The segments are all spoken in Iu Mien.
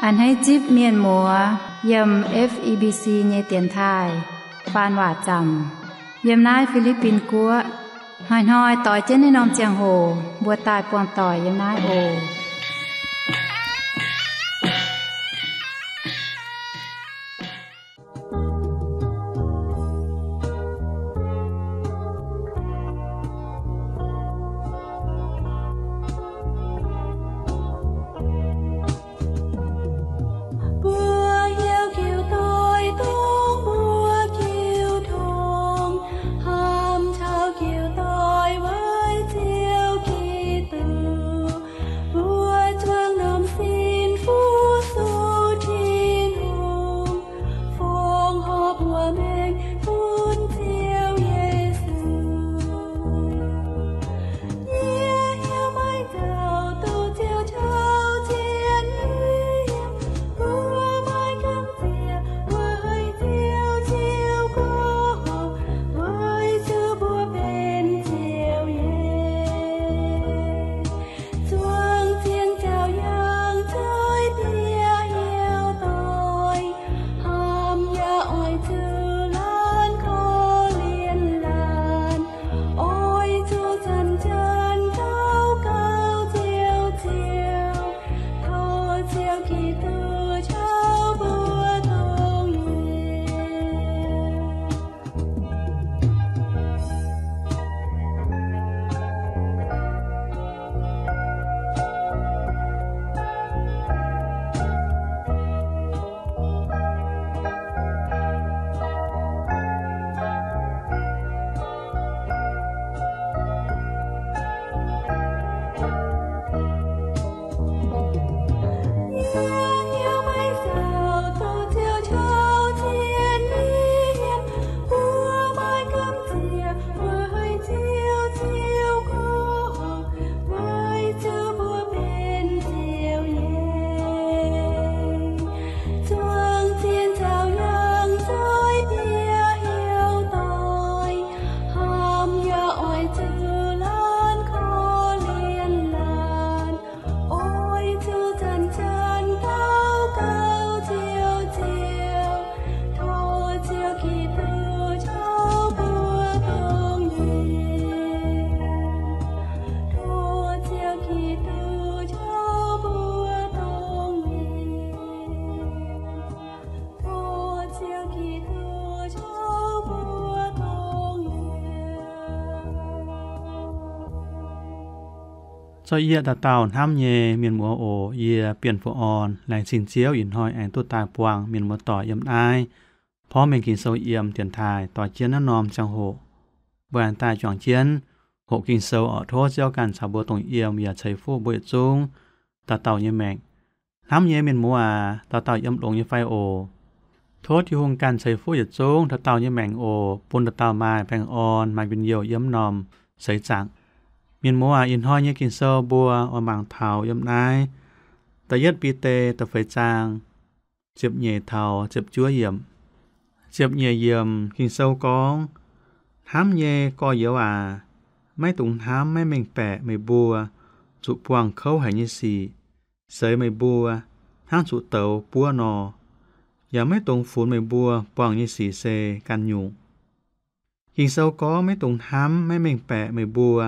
A'hneiv zipv mienh muoz yiem F E B C nyei dienx taaih faan waac zaamc yiem naaiv Fi^li^bin Guoqv. Hnoi-hnoi doix jienv naaiv norm ziangh hoc mbuo daaih buangh doic yiem naaiv oc. Mbuo hiuv jiu doic dongh mbuo jiu tong, hnamv taux jiu doic weic Ziouv Giduc, mbuo zuangx norm sin fu-sux Tin-Hungh, fongc horc mbuo mengh bun Ziouv Yesu. Yie hnyouv maiv nzauh, duqv Ziouv caux jienv yiem. Mbuo maiv gamh nziex weic Ziouv Ziouv gorngv, weic zuqc mbuo benx Ziouv nyei. Zuangx zien nziaaux yangh zoih bieqc hnyouv doic, hnamv yaac oix zuqc laanh korv-lienh laanh. Oix zuqc zanc-zanc daux gaux Ziouv Ziouv, tov Ziouv Giduc caux mbuo dongh nyei. Yie hnyouv maiv nzauh, duqv Ziouv caux jienv yiem. Mbuo maiv gamh nziex weic Ziouv Ziouv gorngv, weic zuqc mbuo benx Ziouv nyei. Zuangx zien nziaaux yangh zoih bieqc hnyouv doic, hnamv yaac oix zuqc laanh korv-lienh laanh. Oix zuqc zanc-zanc daux gaux Ziouv Ziouv, tov Ziouv Giduc caux mbuo dongh nyei. Tov Ziouv Giduc caux mbuo dongh nyei. Tov Ziouv Giduc caux mbuo dongh nyei. Zoux yie dauh dauh hnamv nyei mienh muoz oc. Yie Bienh Fuqv Orn laengz zingh Ziouv ih hnoi aengx duqv daaih buangh mienh muoz doic yiem naaiv porv mengh Ging-Sou yiem dienx taaih doix jienv naaiv norm ziangh hoc. Mbuo aengx daaih juangc jienv hoqc Ging-Sou oc. Tov Ziouv ganh caux mbuo dongh yiem yaac ceix fuqv mbuo yietc zungv dauh dauh nyei maengc. Hnamv nyei mienh muoz aac, dauh dauh yiem longx nyei fai oc? Tov Tin-Hungh ganh ceix fuqv yietc zungv dauh dauh nyei maengc oc, bun dauh dauh maaih baengh orn, maaih njien-youh yiem norm seix zaangc. Mienh muoz aac, ih hnoi nyei Ging-Sou mbuo oix mangc taux yiem naaiv da'yietv Bide da'feix zaang ziepc nyeic taux ziepc juov yiemc. Ziepc nyeic yiemc Ging-Sou gorngv, Hnamv nyei gorx-youz aac, maiv dungx hnamv maiv mengh baeqc meih mbuo zuqc buangh kouv haic nyei sic, seix meih mbuo hnangv zuqc douz buov nor. Yaac maiv dungx funx meih mbuo buangh nyei sic se ganh nyungc. Ging-Sou gorngv maiv dungx hnamv maiv mengh baeqc meih mbuo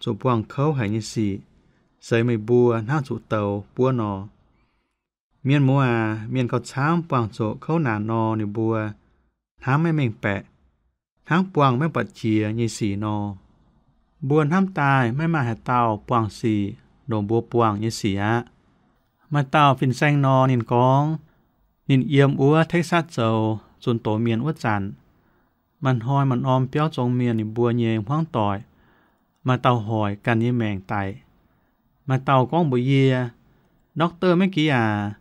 zuqc buangh kouv haic nyei sic, seix meih mbuo hnangv zuqc douz buov nor. Mienh muoz aac, mienh gauh camv buangh zuqc kouv naanc nor, ninh mbuo hnamv maiv mengh baeqc, hnangv buangh maiv buatc jiex nyei sic nor. Mbuo hnamv daaih maiv maaih haaix dauh buangh sic ndongc mbuo buangh nyei sic aqv. Maaih dauh fin-saeng nor, ninh gorngv, ninh yiem wuov Texas zoux zunh doz mienh wuov zanc, maaih hnoi maaih norm biauv zong mienh ninh mbuo nyei hmuangv doic, maaih dauh hoic ganh nyei maengc daic. Maaih dauh gorngv mbuox yie, Doctor maiv gix aac,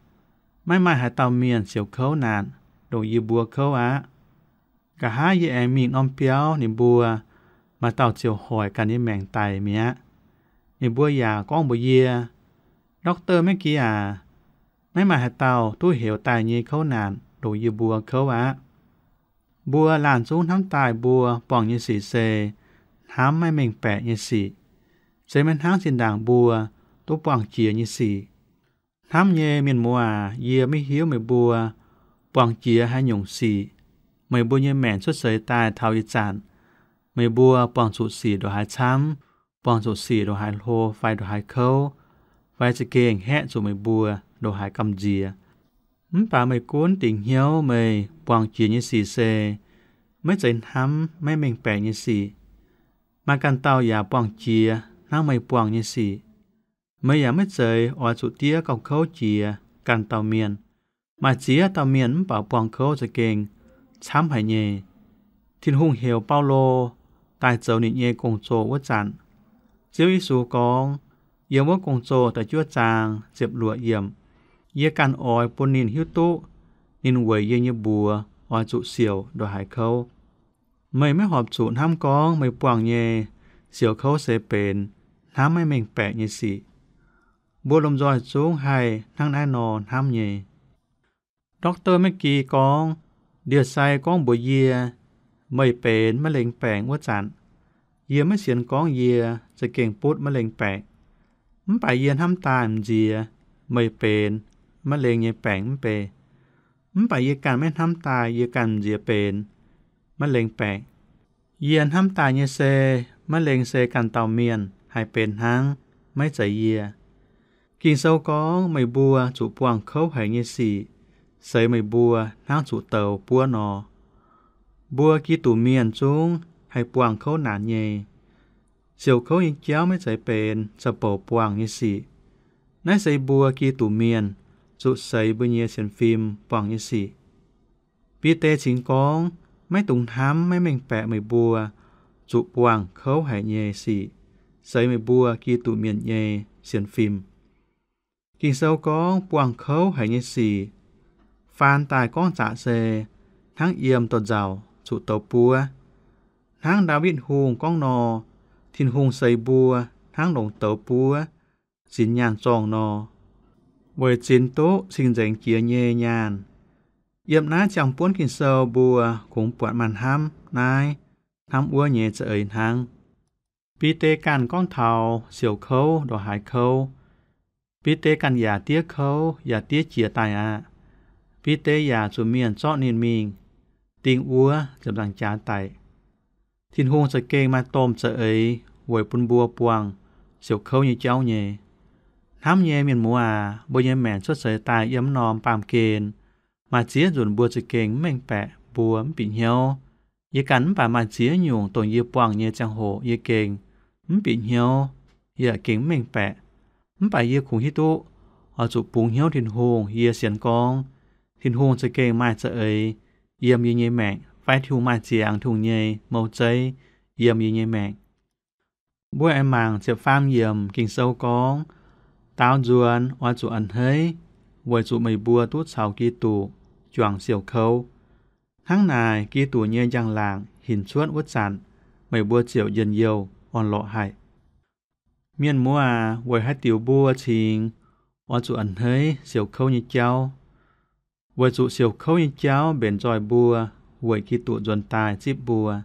maiv maaih haaix dauh mienh siouc kouv naanc ndongc yie mbuo kouv aqv. Nqa'haav yie aengx mingh norm biauv ninh mbuo, maaih dauh ziouc hoic ganh nyei maengc daic mi'aqv. Ninh mbuo yaac gorngv mbuox yie, Doctor maiv gix aac, maiv maaih haaix dauh duqv heuc daaih nyei kouv naanc ndongc yie mbuo kouv aqv. Mbuo laanh zungv hnamv daaih mbuo buangh nyei sic se hnamv maiv mengh baeqc nyei sic, se maiv hnangv zinh ndaangc mbuo duqv buangh jiex nyei sic. Hnamv nyei mienh muoz aac, yie maiv hiuv meih mbuo buangh jiex haaix nyungc sic. Meih mbuo nyei maengc cuotv seix daaih taux ih zanc, meih mbuo buangh zuqc sic ndongc haaix camv, buangh zuqc sic ndongc haaix hlo fai ndongc haaix kouv, fai za'gengh haeqv zuqc meih mbuo ndongc haaix gamh nziex. Mv baac meih gunv dingc hnyouv meih buangh jiex nyei sic se maiv zeiz hnamv maiv mengh baeqc nyei sic. Maaih ganh dauh yaac buangh jiex hnangv meih buangh nyei sic. Meih yaac maiv zeiz oix zuqc diev gauh kouv jiex ganh dauh mienh. Maaih ziex dauh mienh mv baac buangh kouv za'gengh camv haic nyei. Tin-Hungh heuc Baulo daaih zoux ninh nyei gong-zoh wuov zanc, Ziouv Yesu gorngv, yiem wuov Gong-Zoh da'juov zaang ziepc luoqc yiemc, yie ganh oix bun ninh hiuv duqv ninh weic yie nyei mbuox oix zuqc siouc ndongc haaix kouv. Meih maiv horpc zuqc hnamv gorngv meih buangh nyei siouc kouv se benx hnamv maiv mengh baeqc nyei sic. Mbuo lomh nzoih zungv haih hnangv naaiv nor hnamv nyei. Doctor McGee gorngv, ndie-sai gorngv mbuox yie, meih benx maiv lengx baengc wuov zanc, yie maiv sienx gorngv yie za'gengh butv maiv lengx baeqc. Mv baac yie hnamv daaih m'nziex meih benx maiv lengx nyei baengc mv bei. Mv baac yie ganh maiv hnamv daaih yie ganh m'nziex benx maiv lengx baengc. Yie hnamv daaih nyei se, maiv lengx se ganh dauh mienh haih benx hnangv, maiv zeiz yie. Ging-Sou gorngv, meih mbuo zuqc buangh kouv haic nyei sic seix meih mbuo hnangv zuqc douz buov nor. Mbuo Giduc mienh zungv haih buangh kouv naanc nyei. Siouc kouv nyei jauv maiv zeiz benx za'bouc buangh nyei sic. Naaiv se mbuo Giduc mienh zuqc seix mbuo nyei sienx fim buangh nyei sic. Bide cingx gorngv, maiv dungx hnamv maiv mengh baeqc meih mbuo zuqc buangh kouv haic nyei sic seix meih mbuo Giduc mienh nyei sienx fim. Ging-Sou gorngv buangh kouv haic nyei sic, faan daaih gorngv zaqc se hnangv yiem douz-nzauc zuqc douz buov. Hnangv Ndaawitv Hungh gorngv nor, Tin-Hungh seix mbuo hnangv longc douz buov zinx nyaanh zorngh nor, weic zinx duqv cing-nzengc jiex nyei nyaanh. Yiem naaiv ziangh buonv Ging-Sou mbuo kungx buatc maaih hnamv naaiv hnamv wuov nyei za'eix hnangv. Bide ganh gorngv taux siouc kouv ndongc haaix kouv. Bide ganh yaac diev kouv yaac diev jiex daaih aqv. Bide yaac zuqc mienh zorqv ninh mingh ding wuov ziepc nzaangc jaax daic. Tin-Hungh za'gengh maaih domh za'eix weic bun mbuo buangh siouc kouv nyei jauv nyei. Hnamv nyei mienh muoz aac, mbuo nyei maengc cuotv seix daaih yiem norm baamh gen, maaih ziex nzunc mbuo za'gengh mv mengh baeqc mbuo mv bieqc hnyouv. Yie ganh mv baac maaih ziex nyungc dongh yie buangh nyei ziangh hoc yie gengh mv bieqc hnyouv, yie yaac gengh mv mengh baeqc. Mv baac yie kungx hiuv duqv oix zuqc bungx hnyouv Tin-Hungh. Yie sienx gorngv Tin-Hungh za'gengh maaih za'eix yiem yie nyei maengc, fai Tin-Hungh maaih ziangx Tin-Hungh nyei mou zeiv yiem yie nyei maengc. Mbuo aengx mangc ziepc faam yiemc Ging-Sou gorngv, daaux nzuonx oix zuqc a'hneiv, weic zuqc meih mbuo duqv caux Giduc juangc siouc kouv. Hnangv naaic, Giduc nyei njang-laangc hinc cuotv wuov zanc, meih mbuo ziouc njien-youh orn-lorqc haic. Mienh muoz aac, weic haaix diuc mbuo cingx oix zuqc a'hneiv siouc kouv nyei jauv? Weic zuqc siouc kouv nyei jauv mbenc nzoih mbuo weic Giduc nzuonx daaih zipv mbuo.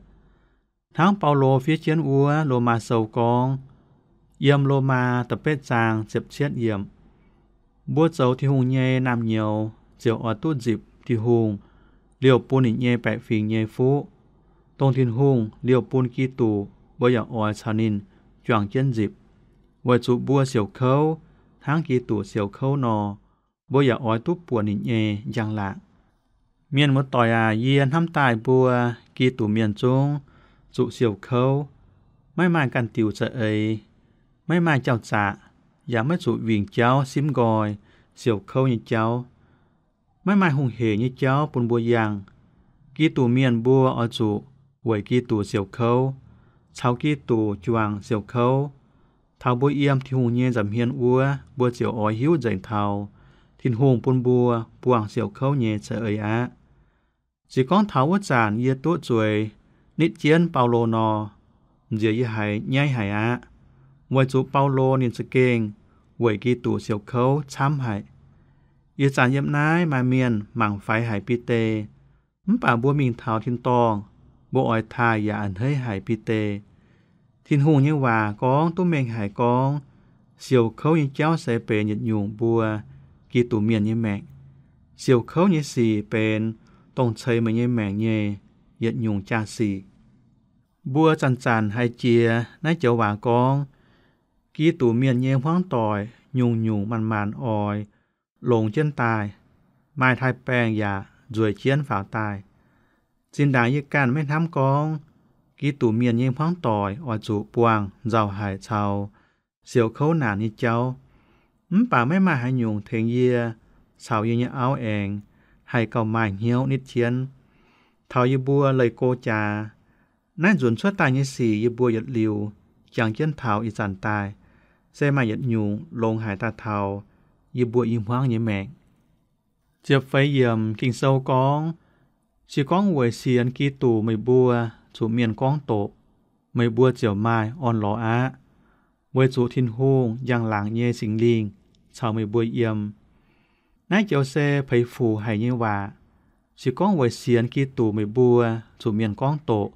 Hnangv Baulo fiev jienv wuov Lomaa Sou gorngv, yiem Lomaa da'betv zaang ziepc cietv yiemc, mbuo zoux Tin-Hungh nyei naamh nyouz ziouc oix duqv nzipc Tin-Hungh liouh bun ninh nyei baeqc fingx nyei fuqv. Dongh Tin-Hungh liouh bun Giduc, mbuo yaac oix caux ninh juangc jienv nzipc, weic zuqc mbuo siouc kouv hnangv Giduc siouc kouv nor, mbuo yaac oix duqv buonc ninh nyei njang-laangc. Mienh muoz-doic aac, yie hnamv daaih mbuo Giduc mienh zungv zuqc siouc kouv, maiv maaih ganh diuc za'eix, maiv maaih jauv-zaqc, yaac maiv zuqc wingc jauv simv nqoi siouc kouv nyei jauv. Maiv maaih hungh heic nyei jauv bun mbuo yangh. Giduc mienh mbuo oix zuqc weic Giduc siouc kouv, caux Giduc juangc siouc kouv. Taux mbuo yiem Tin-Hungh nyei nza'hmien wuov, mbuo ziouc oix hiuv nzengc taux Tin-Hungh bun mbuo buangh siouc kouv nyei za'eix aqv. Se gorngv taux wuov zanc yie duqv zueiz nitv jienv Baulo nor, nziex yie haiz nyaiv haic aqv, weic zuqc Baulo ninh za'gengh weic Giduc siouc kouv camv haic. Ih zanc yiem naaiv maaih mienh mangc faix haic Bide, mv baac mbuo mingh taux tin-dorngh, mbuo oix taaih yaac a'hneiv haic Bide. Tin-Hungh nyei waac gorngv duqv mengh haic gorngv, siouc kouv nyei jauv se benx yietc nyungc mbuo Giduc mienh nyei maengc. Siouc kouv nyei sic benx dongh ceix meih nyei maengc nyei yietc nyungc jaa-sic. Mbuo zanc-zanc haiz jiex naaiv joux waac gorngv, Giduc mienh nyei hmuangv doic nyungc-nyungc maanc-maanc oix longx jienv daaih, maaih taaix-baengh yaac nzueic jienv faaux daaih. Zinh ndaangc yie ganh maiv hnamv gorngv Giduc mienh nyei hmuangv doic oix zuqc buangh nzauh haic caux siouc kouv naanc nyei jauv. Mv baac maiv maaih haaix nyungc tengx yie caux yie nyei auv aengx haih gauh maaih hnyouv nitv jienv. Taux yie mbuo leih go jaax, naaiv nzunc cuotv daaih nyei sic yie mbuo yietc liuz jangx jienv taux ih zanc daaih, se maaih yietc nyungc longx haic daaih taux yie mbuo i hmuangv nyei maengc. Ziepc feix yiemc Ging-Sou gorngv, Se gorngv weic sienx Giduc meih mbuo zuqc mienh gorngv doqc, meih mbuo ziouc maaih orn-lorqc aqv, weic zuqc Tin-Hungh njang-laangc nyei Singx Lingh caux meih mbuo yiem. Naaiv joux se peix fuc haic nyei waac. Se gorngv weic sienx Giduc meih mbuo zuqc mienh gorngv doqc,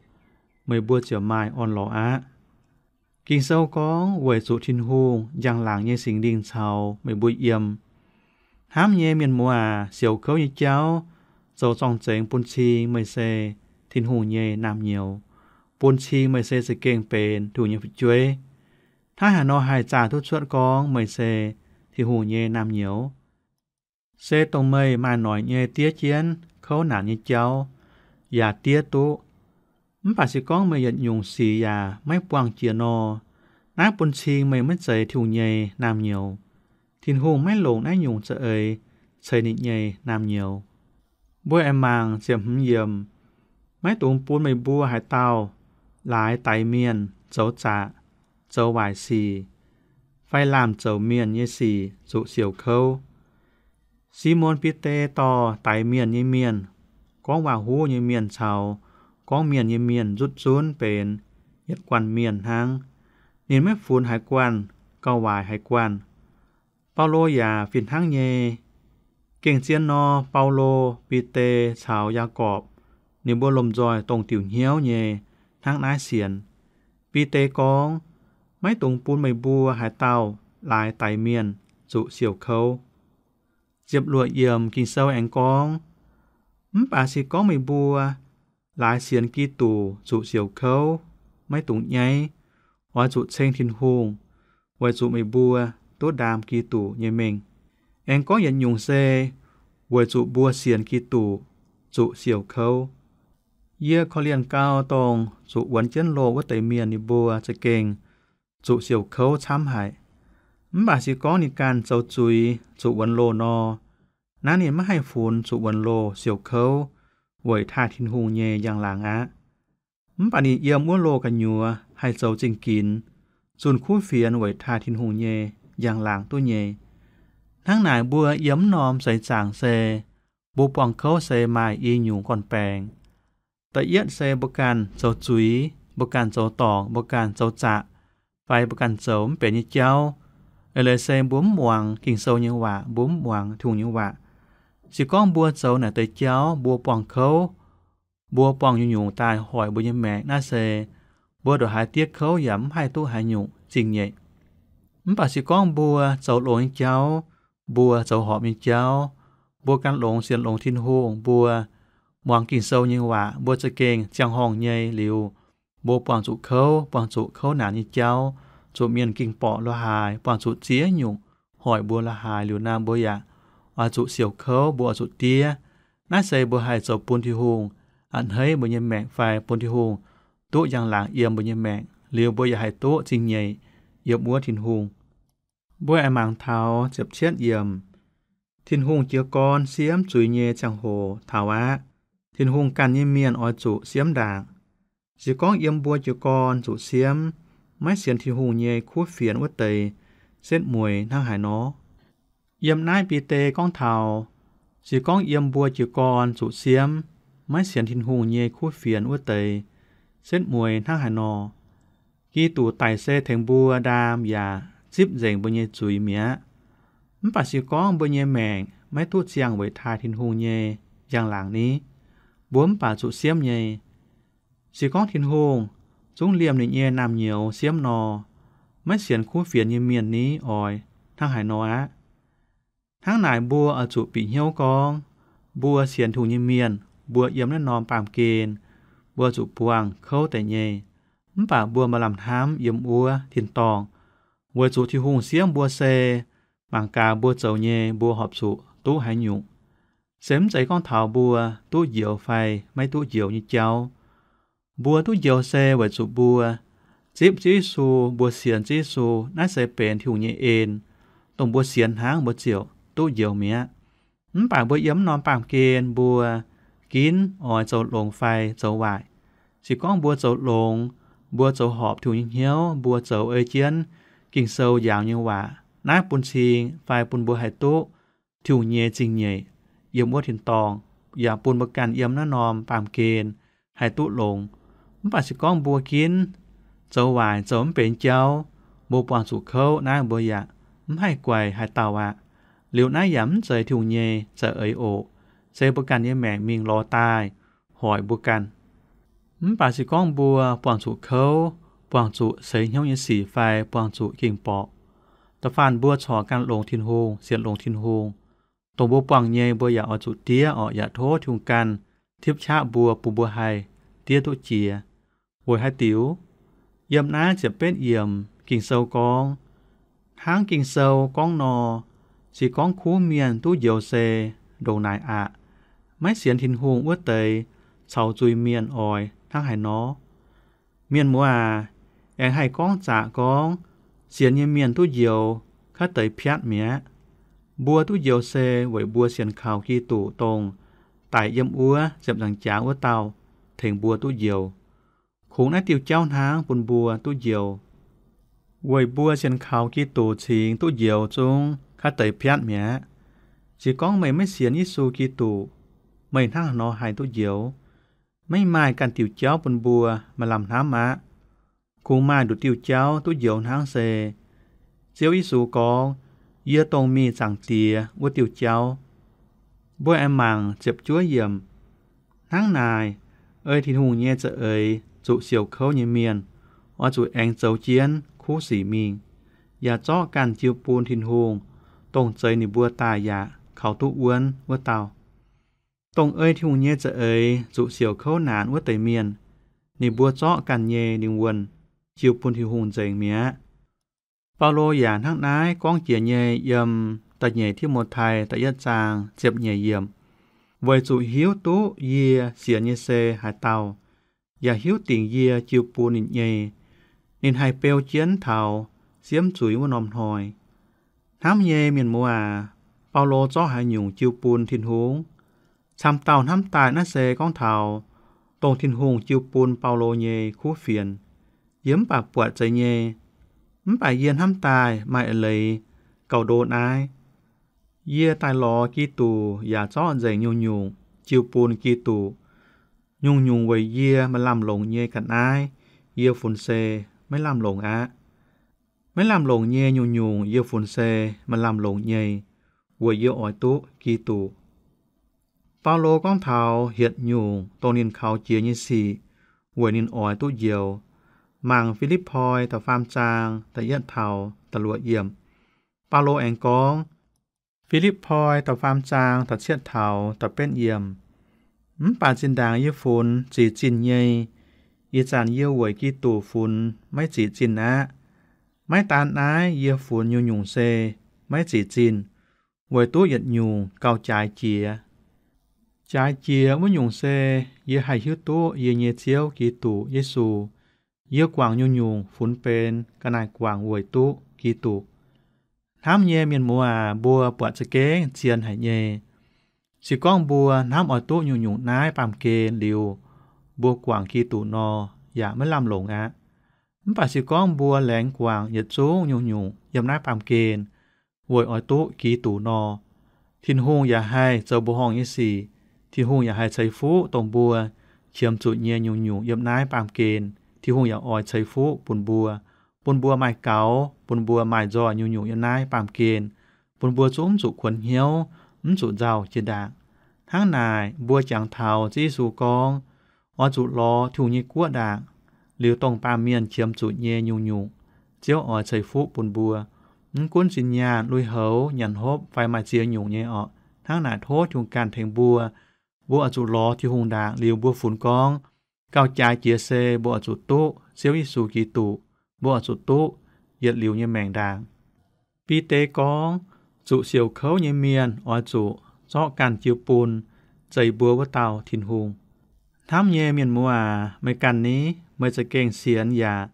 meih mbuo ziouc maaih orn-lorqc aqv. Ging-Sou gorngv weic zuqc Tin-Hungh njang-laangc nyei Singx Lingh caux meih mbuo yiem. Hnamv nyei mienh muoz aac, siouc kouv nyei jauv zoux zorng-zengx bun cing meih se Tin-Hungh nyei naamh nyouz, bun cing meih se za'gengh benx Tin-Hungh nyei fu'jueiv. Hnangv haaix nor haih zaah duqv cuotv gorngv meih se Tin-Hungh nyei naamh nyouz? Se dongh meih maaih noic nyei diev jienv kouv naanc nyei jauv yaac diev duqv. Mv baac se gorngv meih yietc nyungc sic yaac maiv buangh jiex nor, naaiv bun cing meih maiv zeiz Tin-Hungh nyei naamh nyouz. Tin-Hungh maiv longc naaiv nyungc za'eix ceix ninh nyei naamh nyouz. Mbuo aengx mangc ziepc hmz yiemc, Maiv dungx bun meih mbuo haaix dauh laaix daix mienh zoux zaqc, zoux waaic sic, fai laamh zoux mienh nyei sic zuqc siouc kouv. Simon Bide dorh daix mienh nyei mienh, gorngv waac-huv nyei mienh caux gorngv mienh nyei mienh nzutv zunv benx yietc guanh mienh hnangv. Ninh maiv funx haaix guanh, gauh waaic haaix guanh. Baulo yaac fih hnangv nyei. Gengh zien nor, Baulo, Bide caux Yaagorpc, ninh mbuo lomh nzoih dongh diuc hnyouv nyei hnangv naaiv sienx. Bide gorngv, Maiv dungx bun meih mbuo haaix dauh laaix daix mienh zuqc siouc kouv. Ziepc luoqc yiemc Ging-Sou aengx gorngv, Mv baac se gorngv meih mbuo laaix sienx Giduc zuqc siouc kouv, maiv dungx nyaiv. Oix zuqc ceng Tin-Hungh, weic zuqc meih mbuo duqv ndaam Giduc nyei mengh. Aengx gorngv yietc nyungc se weic zuqc mbuo sienx Giduc zuqc siouc kouv. Yie korv-lienh gau dongh zuqc wuonx jienv loh wuov deix mienh ninh mbuo za'gengh zuqc siouc kouv camv haic. Mv baac se gorngv ninh ganh zoux zuiz zuqc wuonx loh nor, naaiv ninh maiv haih funx zuqc wuonx loh siouc kouv weic taaih Tin-Hungh nyei njang-laangc aqv. Mv baac ninh yiem wuov loh gu'nyuoz haih zoux zingh ginx, zunh kuv fienx weic taaih Tin-Hungh nyei njang-laangc duqv nyei. Hnangv naaic mbuo yiem mv norm seix zaangc se mbuo buangh kouv se maaih i nyungc gorn-baengx. Da'yietv se mbuo ganh zoux zuiz, mbuo ganh zoux dorngc, mbuo ganh zoux zaqc, fai mbuo ganh zoux mv benx nyei jauv. Eix leiz se mbuo mv muangx Ging-Sou nyei waac, mbuo mv muangx Tin-Hungh nyei waac. Se gorngv mbuo zoux naaic deix jauv, mbuo buangh kouv, mbuo buangh nyungc-nyungc daaih hoic mbuo nyei maengc, naaiv se mbuo ndongc haaix diev kouv yaac mv haih duqv haaix nyungc zingh nyeic. Mv baac se gorngv mbuo zoux longx nyei jauv, mbuo zoux horpc nyei jauv, mbuo gan longx sienx longx Tin-Hungh, mbuo muangx Ging-Sou nyei waac, mbuo za'gengh ziangh horngh nyei liuz, mbuo buangh zuqc kouv, buangh zuqc kouv naanc nyei jauv, zuqc mienh ging-borqc la'haaix, buangh zuqc ziex nyungc hoic mbuo la'haaix liuz nor, mbuo yaac oix zuqc siouc kouv, mbuo oix zuqc diev. Naaiv se mbuo haih zoux bun Tin-Hungh a'hneiv mbuo nyei maengc fai bun Tin-Hungh duqv njang-laangc yiem mbuo nyei maengc, liuz mbuo yaac haih duqv zingh nyeic yiem wuov Tin-Hungh. Mbuo aengx mangc taux ziepc cietv yiemc. Tin-Hungh jiez gorn siemv zuiz nyei ziangh hoc taux aqv. Tin-Hungh ganh nyei mienh oix zuqc siemv ndaangc. Se gorngv yiem mbuo jiez gorn zuqc siemv, maiv sienx Tin-Hungh nyei kuv fienx wuov deix setv mueiz hnangv haaix nor? Yiem naaiv Bide gorngv taux, se gorngv yiem mbuo jiez gorn zuqc siemv, maiv sienx Tin-Hungh nyei kuv fienx wuov deix setv mueiz hnangv haaix nor? Giduc daic se tengx mbuo ndaam yaac zipv nzengc mbuo nyei zuiz mi'aqv. Mv baac se gorngv mbuo nyei maengc maiv duqv ziangh weic taaih Tin-Hungh nyei njang-laangc ni, mbuo mv baac zuqc siemv nyei. Se gorngv Tin-Hungh zungv liemh ninh nyei naamh nyouz siemv nor, maiv sienx kuv fienx nyei mienh ni oix hnangv haaix nor aqv? Hnangv naaic mbuo oix zuqc bieqc hnyouv gorngv, mbuo sienx Tin-Hungh nyei mienh, mbuo yiem naaiv norm baamh gen, mbuo zuqc buangh kouv deix nyei. Mv baac mbuo maaih lamh hnamv yiem wuov tin-dorngh, weic zuqc Tin-Hungh siemv mbuo se mangc gaax mbuo zoux nyei mbuo horpc zuqc duqv haaix nyungc. Se mv zeiz gorngv taux mbuo duqv njoux fai maiv duqv njoux nyei jauv. Mbuo duqv njoux se weic zuqc mbuo zipv Ziouv Yesu, mbuo sienx Ziouv Yesu, naaiv se benx Tin-Hungh nyei en, dongh mbuo sienx hnangv mbuo ziouc duqv njoux mi'aqv. Mv baac mbuo yiem norm baamh gen mbuo ginv oix zoux longx fai zoux waaic. Se gorngv mbuo zoux longx, mbuo zoux horpc Tin-Hungh nyei hnyouv, mbuo zoux ei jienv Ging-Sou njang nyei waac, naaiv bun cing fai bun mbuo haih duqv Tin-Hungh nyei zingh nyeic yiem wuov tin-dorngh, yaac bun mbuo ganh yiem naaiv norm baamh gen haih duqv longx. Mv baac se gorngv mbuo ginv zoux waaic, zoux mv benx jauv, mbuo buangh zuqc kouv, naaiv mbuo yaac mv haih guaix haaix dauh aqv. Liuz naaiv yaac mv zeiz Tin-Hungh nyei za'eix oc. Se mbuo ganh nyei maengc mingh lorz daaih hoic mbuo ganh. Mv baac se gorngv mbuo buangh zuqc kouv, buangh zuqc seix hnyouv nyei sic fai buangh zuqc ging-borqc, da'faanh mbuo corc ganh longx Tin-Hungh, sienx longx Tin-Hungh, dongh mbuo buangh nyei mbuo yaac oix zuqc diev orqc, yaac tov Tin-Hungh ganh tipv qaqv mbuo, bun mbuo haih diev duqv jiex. Weic haaix diuc? Yiem naaiv ziepc betv yiemc Ging-Sou gorngv, hnangv Ging-Sou gorngv nor, se gorngv kuv mienh duqv njoux se ndongc naaic aqv. Maiv sienx Tin-Hungh wuov deix caux zuiz-mienh oix hnangv haaix nor? Mienh muoz aac, aengx haih gorngv zaqc gorngv, sienx nyei mienh duqv njoux kaav deix piatv mi'aqv. Mbuo duqv njoux se weic mbuo sienx kaux Giduc, dongh daic yiem wuov ziepc nzaangc jaax wuov dauh tengx mbuo duqv njoux. Kungx naaiv diuh jauv hnangv bun mbuo duqv njoux. Weic mbuo sienx kaux Giduc cingx duqv njoux zungv kaav deix piatv mi'aqv. Se gorngv meih maiv sienx Yesu Giduc, meih hnangv haaix nor haih duqv njoux? Maiv maaih ganh diuc jauv bun mbuo maaih lamh hnamv aqv. Kungx maaih nduqc diuh jauv duqv njoux hnangv se, Ziouv Yesu gorngv, Yie dongh mingh Zaangc Diex wuov diuh jauv. Mbuo aengx mangc ziepc juov yiemc. Hnangv naaic, ei Tin-Hungh nyei za'eix zuqc siouc kouv nyei mienh oix zuqc aengx zoux jienv kuv sic mingh, yaac zorqv ganh jiu bun Tin-Hungh, dongh zeix ninh mbuo daaih yaac kaux duqv wuonv wuov dauh. Dongh ei Tin-Hungh nyei za'eix zuqc siouc kouv naanc wuov deix mienh, ninh mbuo zorqv ganh nyei lingh wuonh jiu bun Tin-Hungh nzengc mi'aqv. Baulo yaac hnangv naaiv gorngv jiex nyei yiem da'nyeic Ti^mo^tai da'yietv zaang ziepc nyeic yiemc, weic zuqc hiuv duqv yie sienx nyei se haaix dauh, yaac hiuv dingc yie jiu bun ninh nyei, ninh haih beu jienv taux siemv zuiz wuov norm hnoi. Hnamv nyei mienh muoz aac, Baulo zorqv haaix nyungc jiu bun Tin-Hungh? Camv dauh hnamv daaih naaiv se gorngv taux dongh Tin-Hungh jiu bun Baulo nyei kuv fienx. Yie mv baac buatc zeiz nyei, mv baac yie hnamv daaih maaih eix leiz gauh ndo naaiv. Yie daaih lorz Giduc yaac zorqv nzengc nyungc-nyungc jiu bun Giduc. Nyungc-nyungc weic yie maaih lamh longc nyei ga'naaiv, yie funx se maiv lamh longc aqv. Maiv lamh longc nyei nyungc-nyungc yie funx se maaih lamh longc nyei, weic yie oix duqv Giduc. Baulo gorngv taux hietc nyungc dongh ninh kaux jiex nyei sic weic ninh oix duqv njoux. Mangc Fi^lipv^poi da'faam zaang da'yietv taux da'luoqc yiemc. Baulo aengx gorngv, Fi^lipv^poi da'faam zaang da'cietv taux da'betv yiemc, mv baac zinh ndaangc yie funx zic zinh nyei, ih zanc yie weic Giduc funx maiv zic zinh aqv. Maiv daan naaiv, yie funx nyungc-nyungc se maiv zic zinh, weic duqv yietc nyungc gauh jaaix jiex. Jaaix jiex wuov nyungc se, yie haih hiuv duqv yie nyei Ziouv Giduc Yesu. Yie guangc nyungc-nyungc funx benx ga'naaiv guangc weic duqv Giduc. Hnamv nyei mienh muoz aac, mbuo buatc za'gengh zien haic nyei. Se gorngv mbuo hnamv oix duqv nyungc-nyungc naaiv baamh gen liuz, mbuo guangc Giduc nor, yaac maiv lamh longc aqv. Mv baac se gorngv mbuo laengz guangc yietc zungv nyungc-nyungc yiem naaiv baamh gen weic oix duqv Giduc nor, Tin-Hungh yaac haih zoux mbuoqc horngh nyei sic. Tin-Hungh yaac haih ceix fuqv dongh mbuo qiemx zuqc nyei nyungc-nyungc yiem naaiv baamh gen. Tin-Hungh yaac oix ceix fuqv bun mbuo, bun mbuo maaih gaux, bun mbuo maaih nzoih nyungc-nyungc yiem naaiv baamh gen, bun mbuo zungv mv zuqc kuonx hnyouv, mv zuqc nzauh jiex ndaangc. Hnangv naaic, mbuo jangx taux Ziouv Yesu gorngv, oix zuqc lorz Tin-Hungh nyei guoqv ndaangc, liuz dongh baamh mienh qiemx zuqc nyei nyungc-nyungc, Ziouv oix ceix fuqv bun mbuo. mv gunv zinh nyaanh, lui-houx, nyanc hopv fai maaih ziex nyungc nyei orqc, hnangv naaic tov Tin-Hungh ganh tengx mbuo. Mbuo oix zuqc lorz Tin-Hungh ndaangc liuz mbuo funx gorngv, gauh jaaix jiex se mbuo oix zuqc duqv Ziouv Yesu Giduc. Mbuo oix zuqc duqv yietc liuz nyei maengc ndaangc. Bide gorngv, zuqc siouc kouv nyei mienh oix zuqc zorqv ganh jiu bun zeix mbuo wuov dauh Tin-Hungh. Hnamv nyei mienh muoz aac, meih ganh ni, meih za'gengh sienx yaac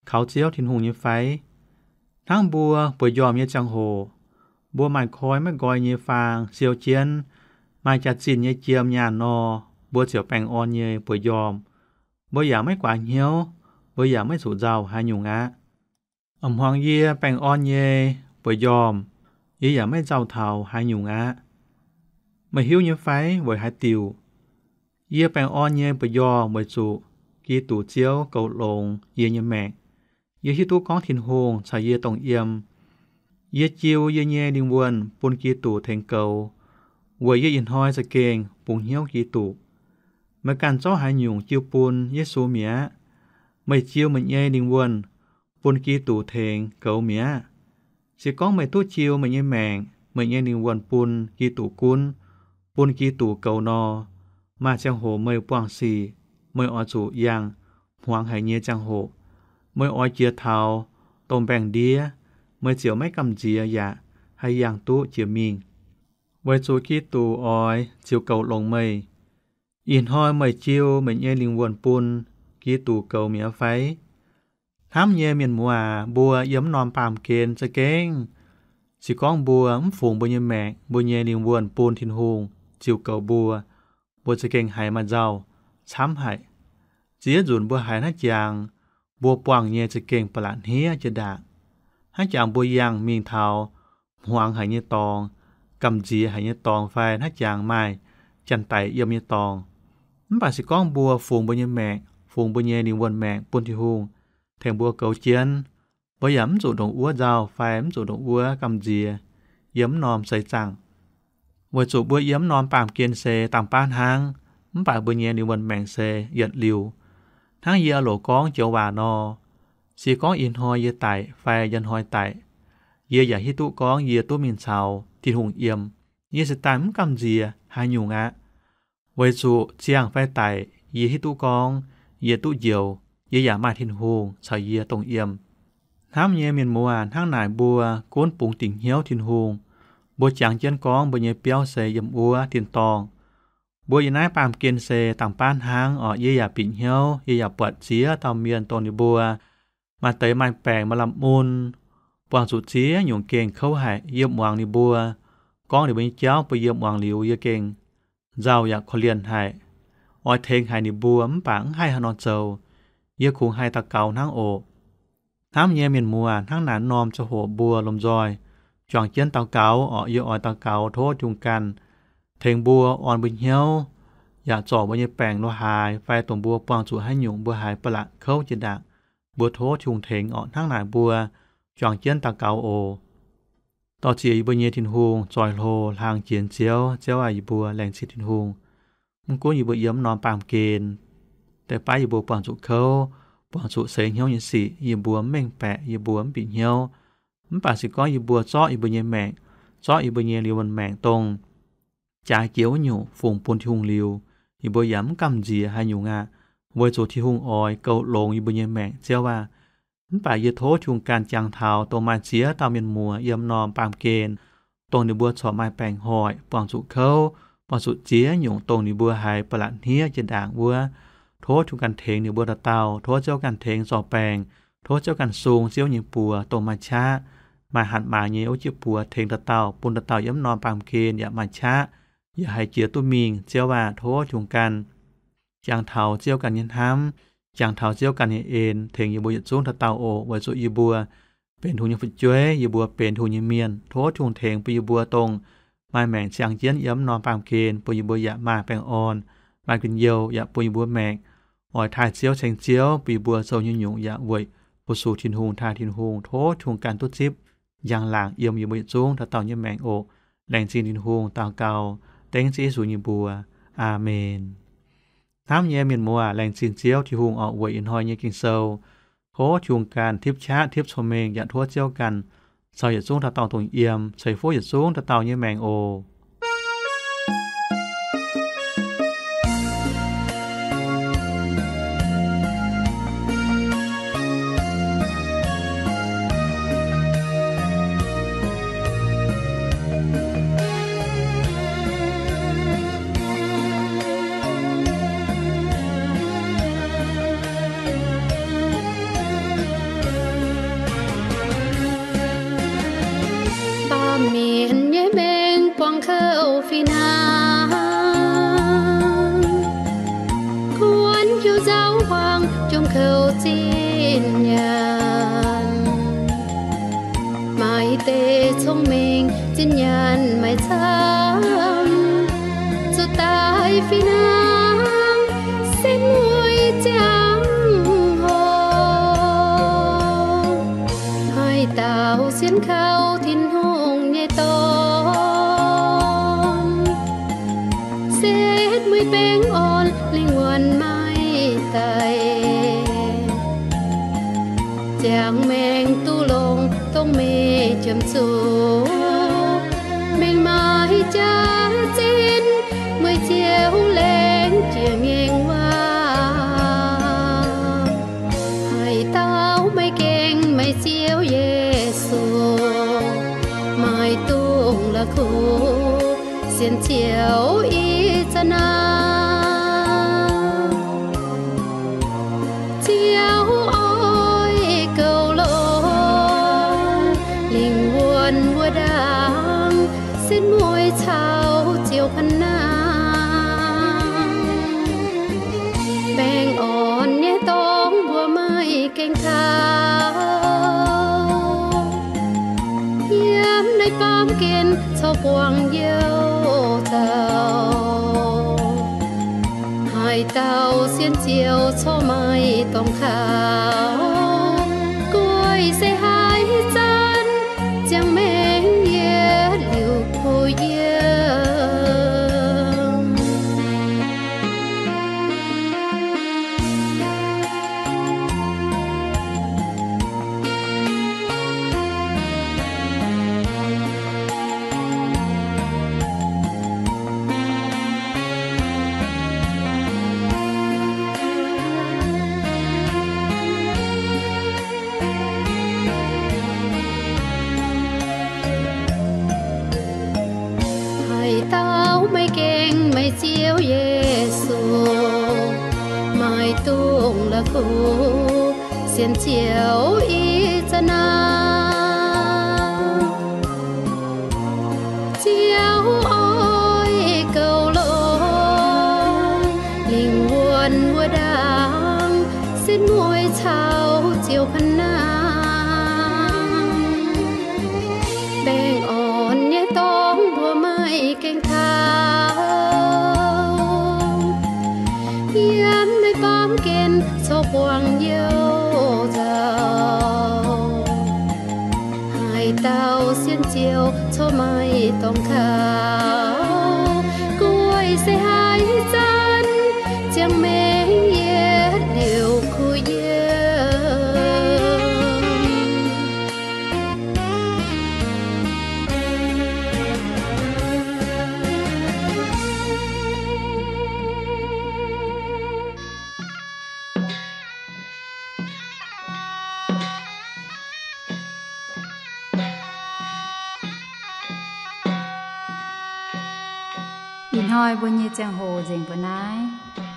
kaux Ziouv Tin-Hungh nyei fai? Hnangv mbuo bueix njormh nyei ziangh hoc, mbuo maaih koi maiv nqoi nyei faang siou jienv, maaih jaax-zinh nyei jiem nyaanh nor, mbuo ziouc baengh orn nyei bueix njormh. Mbuo yaac maiv guaax hnyouv, mbuo yaac maiv zuqc nzauh haaix nyungc aqv. A'hmuangx yie baengh orn nyei bueix njormh, yie yaac maiv nzauh taux haaix nyungc aqv. Meih hiuv nyei fai weic haaix diuc? Yie baengh orn nyei bueix njormh weic zuqc Giduc Ziouv goux longx yie nyei maengc. Yie hiuv duqv gorngv Tin-Hungh caux yie dongh yiem. Yie jiu yie nyei lingh wuonh bun Giduc tengx goux, weic yie ih hnoi za'gengh bungx hnyouv Giduc. Meih ganh zorqv haaix nyungc jiu bun Yesu mi'aqv? Meih jiu meih nyei lingh wuonh bun Giduc tengx goux mi'aqv? Se gorngv meih duqv jiu meih nyei maengc, meih nyei lingh wuonh bun Giduc gunv, bun Giduc goux nor, maaih ziangh hoc meih buangh sic, meih oix zuqc yangh hmuangx haic nyei ziangh hoc. Meih oix jiex taux dongh mbaengx-ndiev, meih ziouc maiv gamh nziex yaac haih yangh duqv jiex mingh, weic zuqc Giduc oix ziux goux longx meih. Ih hnoi meih jiu meih nyei lingh wuonh bun Giduc goux mi'aqv fai? Hnamv nyei mienh muoz aac, mbuo yiem mv norm baamh gen za'gengh, se gorngv mbuo mv fungx mbuo nyei maengc, mbuo nyei lingh wuonh bun Tin-Hungh ziux goux mbuo, mbuo za'gengh haiz maaih nzauh camv haic. Ziex nzunc mbuo haiz hnangv jangx mbuo buangh nyei za'gengh ba'laqc hniev jiex ndaangc. Hnangv jangx mbuo yangh mingh taux hmuangx haic nyei dorngx, gamh nziex haic nyei dorngx fai hnangv jangx maaih janx-daic yiem nyei dorngx. Mv baac se gorngv mbuo fungx mbuo nyei maengc, fungx mbuo nyei lingh wuonh maengc bun Tin-Hungh tengx mbuo goux jienv, mbuo yaac mv zuqc ndongc wuov nzauh fai mv zuqc ndongc wuov gamh nziex yiem mv norm seix zaangc. Weic zuqc mbuo yiem mv norm baamh gen se dangh baav hnangv, mv baac mbuo nyei lingh wuonh maengc se yietc liuz. Hnangv yie loc gorngv joux waac nor, se gorngv ih hnoi yie daic fai njang hnoi daic, yie yaac hiuv duqv gorngv yie duqv mingh caux Tin-Hungh yiem. Yie se daaih mv gamh nziex haaix nyungc aqv, weic zuqc ziangh fai daic, yie hiuv duqv gorngv yie duqv njoux, yie yaac maaih Tin-Hungh caux yie dongh yiem. Hnamv nyei mienh muoz, hnangv naaic mbuo gunv bungx dingc hnyouv Tin-Hungh, mbuo jangx jienv gorngv mbuo nyei biauv se yiem wuov tin-dorngh. Mbuo yiem naaiv baamh gen se dangh baav hnangv orqc. Yie yaac bieqc hnyouv, yie yaac buatc ziex dauh mienh dongh ninh mbuo maaih deix maaih baengc maaih lamh mun, buangh zuqc ziex nyungc gengh kouv haic. Yie muangx ninh mbuo gorngv ninh mbuo nyei jauv bun yie muangx liuz, yie gengh nzauh yaac korv-lienh haic. Oix tengx haic ninh mbuo mv baac mv haih haaix nor zoux. Yie kungx haih daux gaux hnangv oc. Hnamv nyei mienh muoz, hnangv naaic norm ziangh hoc mbuo lomh nzoih juangc jienv daux gaux orqc. Yie oix daux gaux tov Tin-Hungh ganh tengx mbuo orn mbuo hnyouv, yaac zorc mbuo nyei baengc lo haaix fai dongh mbuo buangh zuqc haaix nyungc mbuo haiz ba'laqc kouv jiex ndaangc, mbuo tov Tin-Hungh tengx orqc. Hnangv naaic mbuo juangc jienv daux gaux oc. Dorh ziex yie mbuo nyei Tin-Hungh, zoih hlo hlang jiex Ziouv. Ziouv aac, yie mbuo laengz zingh Tin-Hungh. Mv gunv yie mbuo yiem mv norm baamh gen, deix baav yie mbuo buangh zuqc kouv, buangh zuqc seix hnyouv nyei sic, yie mbuo mv mengh baeqc, yie mbuo mv bieqc hnyouv. Mv baac se gorngv yie mbuo zorqv yie mbuo nyei maengc, zorqv yie mbuo nyei lingh wuonh maengc dongh jaaix jiex wuov nyungc fungx bun Tin-Hungh liuz, yie mbuo yaac mv gamh nziex haaix nyungc aqv, weic zuqc Tin-Hungh oix goux longx yie mbuo nyei maengc, Ziouv aac. Mv baac yie tov Tin-Hungh ganh jangx taux dongh maaih ziex dauh mienh muoz yiem norm baamh gen, dongh ninh mbuo corc maaih baengc hoic, buangh zuqc kouv, buangh zuqc ziex nyungc dongh ninh mbuo haiz ba'laqc hniev jiex ndaangc wuov. Tov Tin-Hungh ganh tengx ninh mbuo dauh dauh. Tov Ziouv ganh tengx zorc baengc. Tov Ziouv ganh sung Ziouv nyei buoz dongh maaih qaqv, maaih hatc maaz nyei wuov jiez buoz tengx dauh dauh, bun dauh dauh yiem mv norm baamh gen yaac maaih qaqv, yaac haih jiex duqv mingh. Ziouv aac, tov Tin-Hungh ganh jangx taux Ziouv ganh nyei hnamv, jangx taux Ziouv ganh nyei en tengx yie mbuo yietc zungv dauh dauh oc. Weic zuqc yie mbuo benx Tin-Hungh nyei fu'jueiv, yie mbuo benx Tin-Hungh nyei mienh. Tov Tin-Hungh tengx bun yie mbuo dongh maaih maengc ziangh jienv yiem mv norm baamh gen, bun yie mbuo yaac maaih baengh orn, maaih njien-youh, yaac bun yie mbuo maengc oix taaih Ziouv, ceng Ziouv, bun yie mbuo zoux nyungc-nyungc yaac weic fu-sux Tin-Hungh, taaih Tin-Hungh. Tov Tin-Hungh ganh duqv zipv njang-laangc yiem yie mbuo yietc zungv dauh dauh nyei maengc oc. Laengz zingh Tin-Hungh. Daux gaux dengv Ziouv Yesu nyei mbuox. Aamen. Hnamv nyei mienh muoz, laengz zingh Ziouv Tin-Hungh orqc, weic ih hnoi nyei Ging-Sou. Tov Tin-Hungh ganh tipv qaqv tipv cong-mengh, yaac tov Ziouv ganh caux yietc zungv dauh dauh dongh yiem, ceix fuqv yietc zungv dauh dauh nyei maengc oc. Baamh mienh nyei maengc buangh kouv fih hnangv. Kuonx heuc nzauh huaang jomc kouv zinh nyaanh. Maaih deix cong-mengh zinh nyaanh maiv camv, zuqc daaih fih hnangv setv mueiz ziangh hoc. Haaix dauh sienx kaux Tin-Hungh nyei Dorn, setv mueiz baengh orn, lingh wuonh maiv daic. Ziangh maengc duqv longx, dongh meih jiem zuqc, mengh maaih jaax zinh, mueiz Ziouv laengz jiex ngaengc waac. Haaix dauh maiv gaengh maaih Ziouv Yesu, maaih dungx la'kuqv sienx Ziouv ih zanc naaiv. Ziouv oix goux longx lingh wuonh wuov ndaangc, setv mueiz caux Ziouv ka'nangv. Baengh orn nyei dorngx mbuo maiv gaengh taux, yiem naaiv baamh gen corc buangh youh zaux. Haaix dauh sienx Ziouv corc maiv dorngx kaux, gueiv se haaix zanc ziangh maengc yietv liuz kuh yiem. Haaix dauh maiv gaengh maaih Ziouv Yesu, maiv dungx la'kuqv sienx Ziouv ih zanc naaiv. Ziouv oix goux longx lingh wuonh wuov ndaangc, setv mueiz caux Ziouv ka'nangv. Baengh orn nyei dorngx mbuo maiv gaengh taux, yiem naaiv baamh gen corc buangh youh zaux. Haaix dauh sienx Ziouv corc maiv dorngx kaux, gueiv se haaix zanc ziangh maengc yietv liuz kuh yiem. Ih hnoi mbuo nyei ziangh hoc nzengc mbuo naaiv.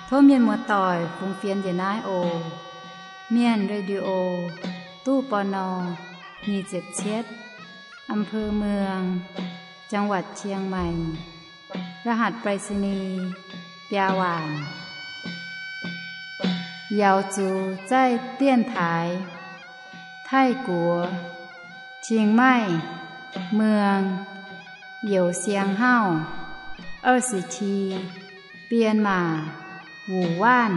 Tov mienh muoz-doic fungx fienx njiec naaiv oc. Mienh Radio, ตู้ ปณ. nyic ziepc cietv, อำเภอเมือง จังหวัดเชียงใหม่ รหัสไปรษณีย์ biaa waanc. Yaux zuqc zaih dienx taaix Taiv-Guoqv เชียงใหม่ เมือง Youc Siang Hauv, 二十七 Bienh Maac, Wuc Waanv.